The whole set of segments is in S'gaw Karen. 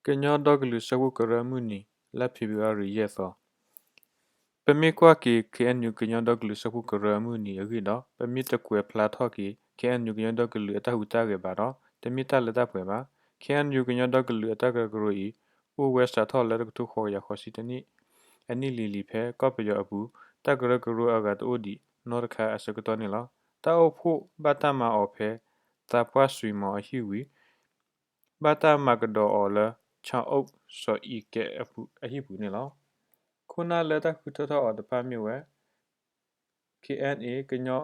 ကညီဒီကလုာ်စၢဖှိၣ်ကရၢအမုၢ်နံၤ လါဖ့ၤဘြူၤအါရံၤ ယဲၢ်သီ. ပမ့ၢ်ကွၢ်က့ၤ ခ့ၣ်အဲၣ်ယူၣ် ကညီဒီကလုာ်စၢဖှိၣ်ကရၢအမုၢ်နံၤအဂ့ၢ်ဒီး ပမ့ၢ်တကွဲးဖျါထီၣ်က့ၤ ခ့ၣ်အဲၣ်ယူၣ် ကညီဒီကလုာ်အတၢ်ဟူးတၢ်ဂဲၤဘၣ်ဒီး တမ့ၢ်တၢ်လၢတၢ်ပှဲၤဘၣ်. ခ့ၣ်အဲၣ်ယူၣ် ကညီဒီကလုာ်အတၢ်ကရၢကရိအံၤ အိၣ်ဝဲစးထီၣ်လၢတကထိဃိးကယၤဃိးဆံတၢနံၣ် အနံၣ်လံၤလံၤဖဲ ကီၢ်ပယီၤအပူၤ တၢ်ကရၢကရိအဂၤတအိၣ်ဒံးနီတခါအဆၢကတီၢ်န့ၣ်လီၤ. တၢ်အိၣ်ဖှိၣ်ဘၣ်တၢ်မၤအီၤဖဲ သးပှၢ်စွံးမီၤအဟံၣ်ဝံၤ ဘၣ်တၢ်မၤကဒီးအီၤလၢ ဆၣ်အိၣ်စီၤအံၤကဲအဟံၣ်ပူၤန့ၣ်လီၤ. ခိၣ်နၢ်လၢတၢ်ဃုထၢထီၣ်အီၤတဖၣ်မ့ၢ်ဝဲ ခ့ၣ်အဲၣ်ယူၣ် ကညီ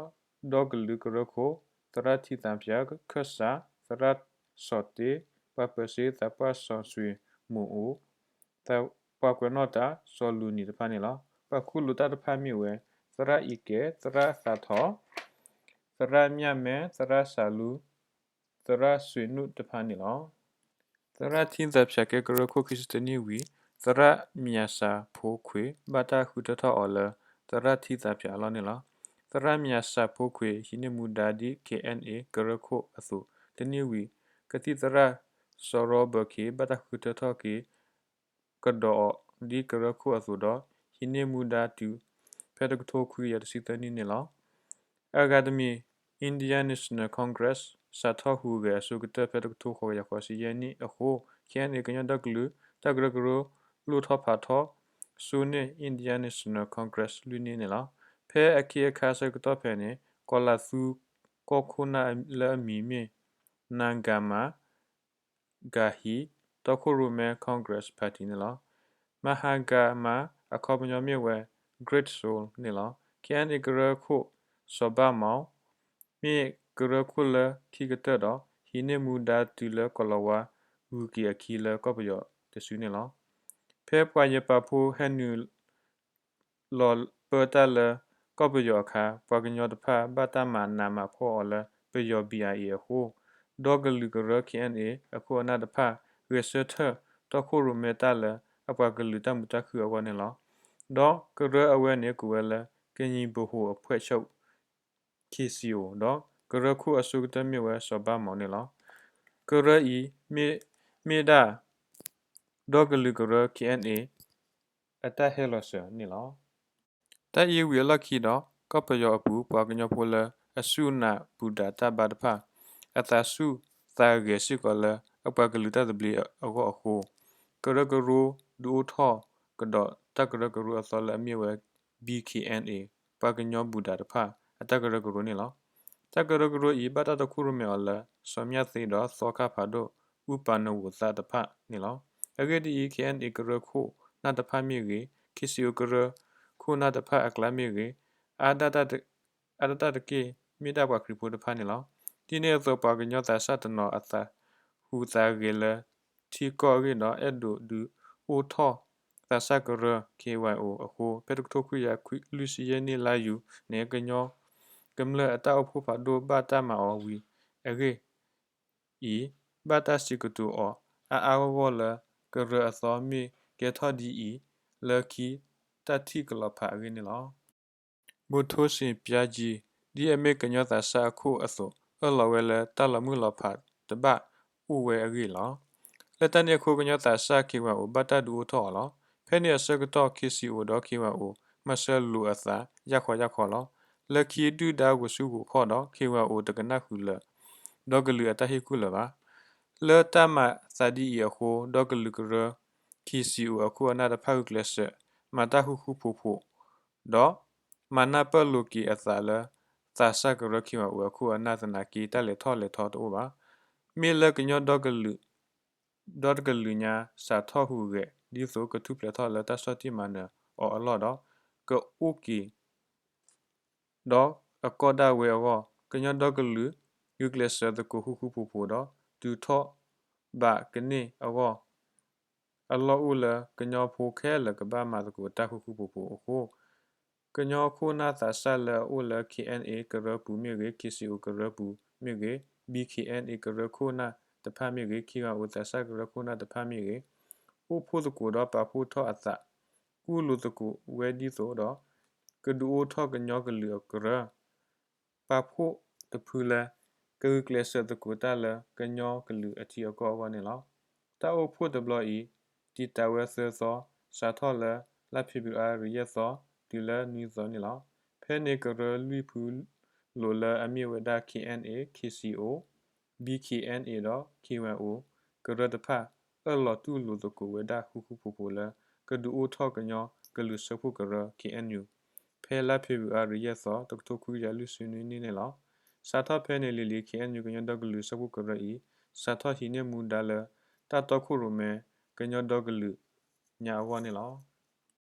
ဒီကလုာ်ကရၢခိၣ် သရၣ်ထံသးဖၠး ခၢၣ်စး သရၣ်စီၤတ့ ပှၤပၢၤစ့ သးပှၢ်စီၤစွံမူၤအိၣ် ပှၤကွဲးနီၣ်တၢ် စီၤလူနံၤတဖၣ်န့ၣ်လီၤ. ပှၤခူၣ်လိာ်တၢ်တဖၣ်မ့ၢ်ဝဲ သရၣ်အံၤကဲ သရၣ်သးထီၣ် သရၣ်မၠၣ်မဲ သရၣ်စၤလူ သရၣ်စွံးနူၣ်တဖၣ်န့ၣ်လီၤ. သရၣ်ထံသးဖၠးကဲကရၢခိၣ်ခံဆံတၢနံၣ်ဝံၤ သရၣ်မၠးစၣ်ဖိခွ့ ဘၣ်တၢ်ဃုထၢထီၣ်အီၤလၢ သရၣ်ထံသးဖၠးအလီၢ်န့ၣ်လီၤ. သရၣ်မၠးစၣ်ဖိခွ့ ဟံးန့ၢ်မူဒါဒ် ခ့ၣ်အဲၣ်ယူၣ် ကရၢခိၣ်အသိး တနံၣ်ဝံၤ ကသံၣ်သရၣ် စီၤရီဘၢၣ်ခ့ ဘၣ်တၢ်ဃုထၢထီၣ်က့ၤ ကဒီးအီၤဒ်ကရၢခိၣ်အသိးဒီး ဟံးန့ၢ်မူဒါတုၤ ဖဲတကထိခွံကယၤတဆံသၢနံၣ်န့ၣ်လီၤ. အဂၤတမံၤ Indian National Congress စးထီၣ်ဟူးဂဲၤအဆိကတၢၢ်ဖဲတကထိဃိးကယၤဃိးဆံယဲၢ်နံၣ်အဃိ ခ့ၣ်အဲၣ်ယူၣ် ကညီဒီကလုာ် တၢ်ကရၢကရိ လိၣ်ထီၣ်ဖးထီ စိန့ၢ် Indian National Congress လွံၢ်နံၣ်န့ၣ်လီၤ. ဖဲအခ့အခါအဆၢကတီၢ်ဖဲန့ၣ် ကီၤလၤသူကီၢ်ခိၣ်နၢ်လၢအမံၤမ့ၢ် နၣ်ဂၤမၤ ဂၤဟံး တီခိၣ်ရိၣ်မဲ Congress Party န့ၣ်လီၤ. မဟါဂၤမၤ အခီပညီမ့ၢ်ဝဲ Great Seoul န့ၣ်လီၤ. ခ့ၣ်အဲၣ်ယူၣ် ကရၢခိၣ် စီၤဘၣ်မီၣ် မ့ၢ်ကရၢခိၣ်လၢခံကတၢၢ်ဒီး ဟံးန့ၢ်မူဒါတုၤလၢကီၤလၤဝါ ဂုၤက့ၤအခံလၢကီၢ်ပယီၤတစုန့ၣ်လီၤ. ဖဲပှၤယပာ်ဖှိၣ်ဟဲနုာ် လီၤပၢတၢ်လၢကီၢ်ပယီၤအခါ ပှၤကညီတဖၣ်ဘၣ်တၢ်မၤနးမၤဖှီၣ်အီၤလၢ ပယီၤ ဘံၣ်အၣ်အ့ၣ် အဃိ ဒီကလုာ်ကရၢ ခ့ၣ်အဲၣ်ယူၣ် အခိၣ်အနၢ်တဖၣ် ဂဲၤဆၢထၢၣ်တီခိၣ်ရိၣ်မဲတၢ်လၢအပှၤကလုာ်တၢ်မုာ်တၢ်ခုၣ်အဂီၢ်န့ၣ်လီၤ. ဒီးကရၢအဝဲန့ၣ်ကိးဝဲလၢ ကညီဗဟိုအဖွဲ့ချုပ် ခ့ၣ်စံၣ်အိၣ် ဒီးကရၢခိၣ်အဆိကတၢၢ်မ့ၢ်ဝဲစီၤဘၣ်မီၣ်န့ၣ်လီၤ. ကရၢအံၤ မ့ၢ်ဒၣ် ဒီကလုာ်ကရၢ ခ့ၣ်အဲၣ်ယူၣ် အတၢ်ဟဲလီၤစၢၤန့ၣ်လီၤ. တၢ်အံၤဝံၤအလီၢ်ခံဒီး ကီၢ်ပယီၤအပူၤပှၤကညီဖိလၢအစူၢ်နာ်ဘူၣ်ဒၣ်တၢ်ဘါတဖၣ် အသးဆူၣ်သးဂဲၤစ့ၢ်ကီးလၢအပှၤကလုာ်တၢ်သဘျ့အဂီၢ်အဃိ ကရၢကရိဒုးအိၣ်ထီၣ်ကဒီးတၢ်ကရၢကရိအသီလၢအမ့ၢ်ဝဲ ဘံၣ်ခ့ၣ်အဲၣ်ယူၣ် ပှၤကညီဘူၣ်ဒၣ်တဖၣ်အတၢ်ကရၢကရိန့ၣ်လီၤ. တၢ်ကရၢကရိအံၤ ဘၣ်တၢ်တခိၣ်ရိၣ်မဲအီၤလၢ စီၤမျၢ်သ့ဒီးသီခါဖးဒိၣ် အူပၢ်နဝိၣ်သၣ်တဖၣ်န့ၣ်လီၤ. အဂ့ၢ်ဒ်အံၤ ခ့ၣ်အဲၣ်ယူၣ် ကရၢခိၣ်နၢ်တဖၣ်မ့ၢ်ဂ့ၤ, ခ့ၣ်စံၣ်အိၣ်ကရၢခိၣ်နၢ်တဖၣ်အကျါမ့ၢ်ဂ့ၤ, အါဒၣ်တက့ၢ် မ့ၢ်ဒၣ်ပှၤခရံာ်ဖိတဖၣ်န့ၣ်လီၤ. ဒ်န့ၣ်အသိး ပှၤကညီသးစၢ်တနီၤအသးဟူးသးဂဲၤလၢထံကီၢ်အဂ့ၢ်ဒီး အဲၣ်ဒိးဒုးအိၣ်ထီၣ်သးစၢ်ကရၢ ခ့ၣ်ဝဲၣ်အိၣ် အဃိ ဖဲတကထိခွံကယၤလွံၢ်ဆံယဲၢ်နံၣ်လါယူၤန့ၣ် ကညီကမျၢၢ်အတၢ်အိၣ်ဖှိၣ်ဖးဒိၣ်ဘၣ်တၢ်မၤအီၤဝံၤအဂ့ၢ် အံၤ ဘၣ်တၢ်စံးကတိၤအီၤအါအါဂီၢ်ဂီၢ်လၢ ကရၢအသီမ့ၢ်ကဲထီၣ်ဒ်အံၤ လၢခံတၢ်ထံၣ်ကလီၤဖးအဂ့ၢ်န့ၣ်လီၤ. ဘိၣ်ထိစ့ၣ်ပၠါကၠံ ဒ်အမ့ၢ်ကညီသးစၢ်အခိၣ်အသိး အၢၣ်လီၤဝဲလၢတၢ်လီၤမုၢ်လီၤဖးတဘၣ်အိၣ်ဝဲအဂ့ၢ်လီၤ. လၢတၢ်န့ၣ်အဃိ ကညီသးစၢ် ခ့ၣ်ဝဲၣ်အိၣ် ဘၣ်တၢ်ဒုးအိၣ်ထီၣ်အီၤလီၤ. ဖဲန့ၣ်အဆၢကတီၢ် ခ့ၣ်စံၣ်အိၣ်ဒီးခ့ၣ်ဝဲၣ်အိၣ် မၤစၢၤလိာ်အသးယၢ်ခီယၢ်ခီလီၤ. လၢခံဒုၣ်ဒါဂိာ်ဆူဂိာ်ခီၣ်ဒီး ခ့ၣ်ဝဲၣ်အိၣ်တကနၣ်ဃုာ်လၢ ဒီကလုာ်အတၢ်ဟ့ၣ်ကူၣ်လၢၤဘၣ်. လၢတၢ်မၤသးဒ်အံၤအဃိ ဒီကလုာ်ကရၢ ခ့ၣ်စံၣ်အိၣ်အခိၣ်အနၢ်တဖၣ်ဂုာ်ကျဲးစၢး မၤတၢ်ဃူဃူဖိးဖိး ဒီးမၤနၢ်ပၢၢ်လိာ်က့ၤအသးလၢ သးစၢ်ကရၢခ့ၣ်ဝဲၣ်အိၣ်အခိၣ်အနၢ်သနာ်က့ တၢ်လဲၤထီၣ်လဲၤထီတအိၣ်ဘၣ်. မ့ၢ်လၢကညီဒီကလုာ် ဒီတကလုာ်ညါ စးထီၣ်ဟူးဂဲၤဒ်သိး ကထူၣ်ဖျဲးထီၣ်လၢတၢ်ဆီၣ်တံၢ်မၤနၢၤအီၤအလီၢ်ဒီး ကအိၣ်က့ၤ ဒီးအကီၢ်ဒၣ်ဝဲအဂီၢ် ကညီဒီကလုာ် ဂုာ်ကျဲးစၢးသကိးဃူဃူဖိးဖိးဒီး တုၤထီၣ်ဘးကန့ၢ်အဂီၢ် အလီၢ်အိၣ်လၢကညီဖိခဲလၢာ်ကဘၣ်မၤသကိးတၢ်ဃူဃူဖိးဖိးအဃိ ကညီခိၣ်နၢ်သးစၢ်လၢအအိၣ်လၢ ခ့ၣ်အဲၣ်ယူၣ် ကရၢပူၤမ့ၢ်ဂ့ၤ, ခ့ၣ်စံၣ်အိၣ် ကရၢပူၤမ့ၢ်ဂ့ၤ, ဘံၣ်ခ့ၣ်အဲၣ်ယူၣ် ကရၢခိၣ်နၢ်တဖၣ်မ့ၢ်ဂ့ၤ, ခ့ၣ်ဝဲၣ်အိၣ် သးစၢ်ကရၢခိၣ်နၢ်တဖၣ်မ့ၢ်ဂ့ၤ အိၣ်ဖှိၣ်သကိးဒီးပာ်ဖှိၣ်ထီၣ်အသး ကူၣ်လိာ်သကိးဝဲဒ်သိးဒီး ကဒုးအိၣ်ထီၣ်ကညီကလုာ်အကရၢ ပာ်ဖှိၣ်တဖုလၢ ကဂုာ်ကျဲးစၢးသကိးတၢ်လၢကညီကလုာ်အထံအကီၢ်အဂီၢ်န့ၣ်လီၤ. တၢ်အိၣ်ဖှိၣ်တဘျီအံၤ တံာ်တာ်ဝဲသၢသီ, စးထီၣ်လၢ လါဖ့ၤဘြူၤအါရံၤ ယဲၢ်သီ တုၤလၢနွံသီန့ၣ်လီၤ. ဖဲန့ၣ်ကရၢလွံၢ်ဖုလိာ်လၢအမ့ၢ်ဝဲဒၣ် KNA, KCO, BKNA ဒီး KYO ကရၢတဖၣ် အၢၣ်လီၤတူၢ်လိာ်သကိးဝဲဒၣ်ဃူဃူဖိးဖိးလၢ ကဒုးအိၣ်ထီၣ်ကညီကလုာ်စၢဖှိၣ်ကရၢ KNU ဖဲလါဖ့ၤဘြူၤအါရံၤ ယဲၢ်သီ တကထိခွံကယၤလွံၢ်ဆံနွံနံၣ်န့ၣ်လီၤ. စးထီၣ်ဖဲန့ၣ်လံၤလံၤ KNU ကညီဒီကလုာ်စၢဖှိၣ်ကရၢအံၤ စးထီၣ်ဟံးန့ၢ်မူဒါလၢ တၢ်တီခိၣ်ရိၣ်မဲ ကညီဒီကလုာ်ညါအဂီၢ်န့ၣ်လီၤ.